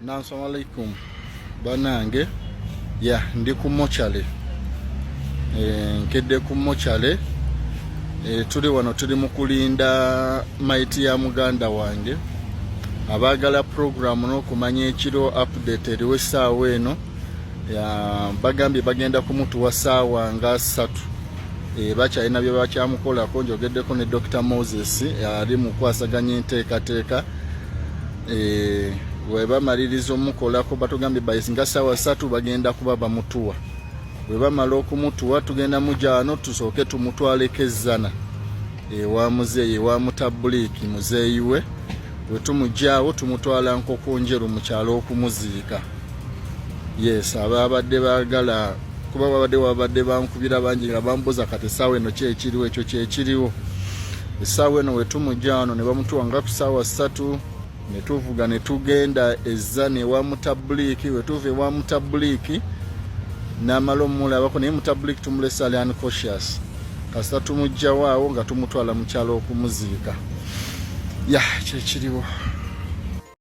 Assalamu alaikum banange, ya ndi ku mochale nkedde ku mochale tuli wano tuli mu kulinda maiti ya muganda wange. Abaagala programu n'okumanya ekiro update eriwo essaawa eno, bagambye bagenda kumutuwa saawa nga 3. Bakyalina bye bakyamukolako. Njogeddeko ne Dr Moses ali mu kwasaganya enteekateeka. Bwe bamaliriza omukolako, batugambye by nga saawa 3 bagenda kuba bamutuwa. Bwe bamala okumutuwa, tugenda mujano tusooke tumutwaleko ezzana ewa muzeeyi, ewa mutabuliiki muzeeyi we. Bwe tumugyawo, tumutwala Nkokonjeru mu kyalo okumuziika. Yes, ababadde baagala kuba babadde bankubira bangi nga bambuza kati essaawa eno kyekiriwo. Ekyo kyekiriwo essaawa eno. Wetumugya wano ne bamutuwa nga ku saawa 3, ne tuvuga ne tugenda ezzana ewa mutabuliiki. Wetuva ewa mutabuliiki n'amala omulabako, naye mutabuliiki tumulese ali unconscious. Kasita tumugjawo awo nga tumutwala mu kyalo okumuziika. Ya, kyekiriwo.